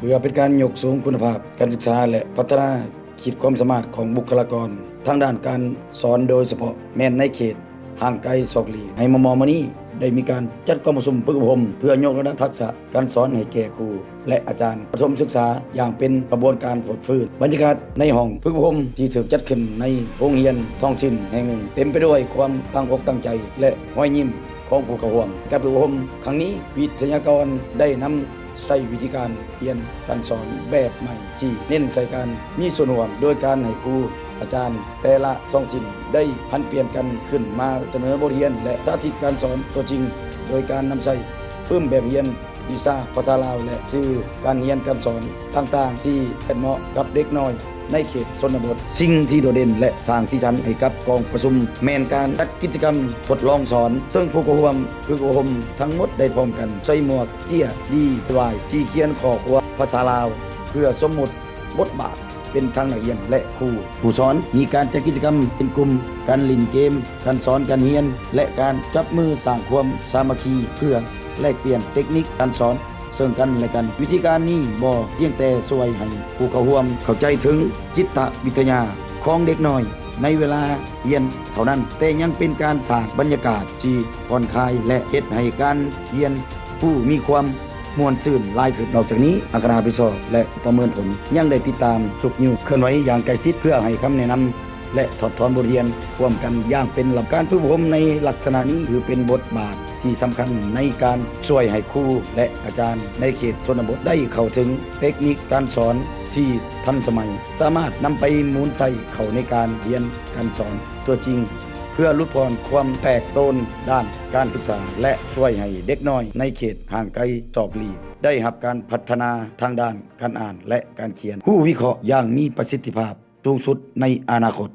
ພື່ອເປັນການຍົກສູງຄຸນນະພາບການສຶກສາ ແລະ ພັດທະນາຂີດຄວາມສາມາດຂອງບຸກຄະລາກອນທາງດ້ານການສອນ ໂດຍສະເພາະແມ່ນໃນເຂດຫ່າງໄກສອກຫຼີກ. ໃນມໍ່ໆມານີ້ ໄດ້ມີການຈັດກອງປະຊຸມຝຶກອົບຮົມ ເພື່ອຍົກລະດັບທັກສະການສອນໃຫ້ແກ່ຄູ ແລະ ອາຈານປະຖົມສຶກສາຢ່າງເປັນຂະບວນການຟົດຟື້ນ. ບັນຍາກາດໃນຫ້ອງຝຶກອົບຮົມທີ່ຖືກຈັດຂຶ້ນໃນໂຮງຮຽນທ້ອງຖິ່ນແຫ່ງໜຶ່ງ ເຕັມໄປດ້ວຍຄວາມຕັ້ງອົກຕັ້ງໃຈ ແລະ ຮອຍຍິ້ມຂອງຜູ້ເຂົ້າຮ່ວມ. ການຝຶກອົບຮົມຄັ້ງນີ້ ວິທະຍາກອນໄດ້ນຳໃຊ້ວິທີການຮຽນການສອນແບບໃໝ່ ທີ່ເນັ້ນໃສ່ການມີສ່ວນຮ່ວມ ໂດຍການໃຫ້ຄູ ອາຈານແຕ່ລະທ້ອງຖິ່ນໄດ້ຜັນປ່ຽນກັນຂຶ້ນມາສະເໜີບົດຮຽນ ແລະ ສາທິດການສອນຕົວຈິງ ໂດຍການນຳໃຊ້ປຶ້ມແບບຮຽນວິຊາພາສາລາວ ແລະ ສື່ການຮຽນການສອນຕ່າງໆ ທີ່ແມ່ນເໝາະກັບເດັກນ້ອຍໃນເຂດຊົນນະບົດ. ສິ່ງທີ່ໂດດເດັ່ນ ແລະ ສ້າງສີສັນໃຫ້ກັບກອງປະຊຸມ ແມ່ນການຈັດກິດຈະກຳທົດລອງສອນ ເຊິ່ງຜູ້ເຂົ້າຮ່ວມຝຶກອົບຮົມທັງໝົດໄດ້ພ້ອມກັນໃສ່ໝວກເຈ້ຍ ດີວາຍ ທີ່ຂຽນຂໍ້ຄວາມພາສາລາວ ເພື່ອສົມມຸດ ບົດບາດເປັນທັງນັກຮຽນ ແລະ ຄູ. ຜູ້ສອນມີການຈັດກິດຈະກຳເປັນກຸ່ມ, ການຫຼິ້ນເກມ, ການສອນການຮຽນ ແລະ ການຈັບມືສ້າງຄວາມສາມັກຄີ ເພື່ອແລກປ່ຽນເຕັກນິກການສອນເຊິ່ງກັນ ແລະ ກັນ. ວິທີການນີ້ບໍ່ພຽງແຕ່ຊ່ວຍໃຫ້ຜູ້ເຂົ້າຮ່ວມເຂົ້າໃຈເຖິງຈິດຕະວິທະຍາຂອງເດັກນ້ອຍໃນເວລາຮຽນເທົ່ານັ້ນ, ແຕ່ຍັງເປັນການສ້າງບັນຍາກາດທີ່ຜ່ອນຄາຍ ແລະ ເຮັດໃຫ້ການຮຽນຮູ້ມີຄວາມ ມ່ວນຊື່ນຫຼາຍຂຶ້ນ. ນອກຈາກນີ້, ອາຄະນະຮັບຜິດຊອບ ແລະ ປະເມີນຜົນ ຍັງໄດ້ຕິດຕາມຊຸກຍູ້ເຄື່ອນໄຫວຢ່າງໃກ້ຊິດ ເພື່ອໃຫ້ຄຳແນະນຳ ແລະ ຖອດຖອນບົດຮຽນຮ່ວມກັນຢ່າງເປັນລຳດັບ. ການຝຶກອົບຮົມໃນລັກສະນະນີ້ ຖືເປັນບົດບາດທີ່ສຳຄັນໃນການຊ່ວຍໃຫ້ຄູ ແລະ ອາຈານໃນເຂດຊົນນະບົດ ໄດ້ເຂົ້າເຖິງເຕັກນິກການສອນທີ່ທັນສະໄໝ, ສາມາດນຳໄປໝູນໃຊ້ເຂົ້າໃນການຮຽນການສອນຕົວຈິງ ເພື່ອຫຼຸດຜ່ອນຄວາມແຕກໂຕນດ້ານການສຶກສາ ແລະ ຊ່ວຍໃຫ້ເດັກນ້ອຍໃນເຂດຫ່າງໄກສອກຫຼີກ ໄດ້ຮັບການພັດທະນາທາງດ້ານການອ່ານ ແລະ ການຂຽນ, ຮູ້ວິເຄາະຢ່າງມີປະສິດທິພາບສູງສຸດໃນອະນາຄົດ.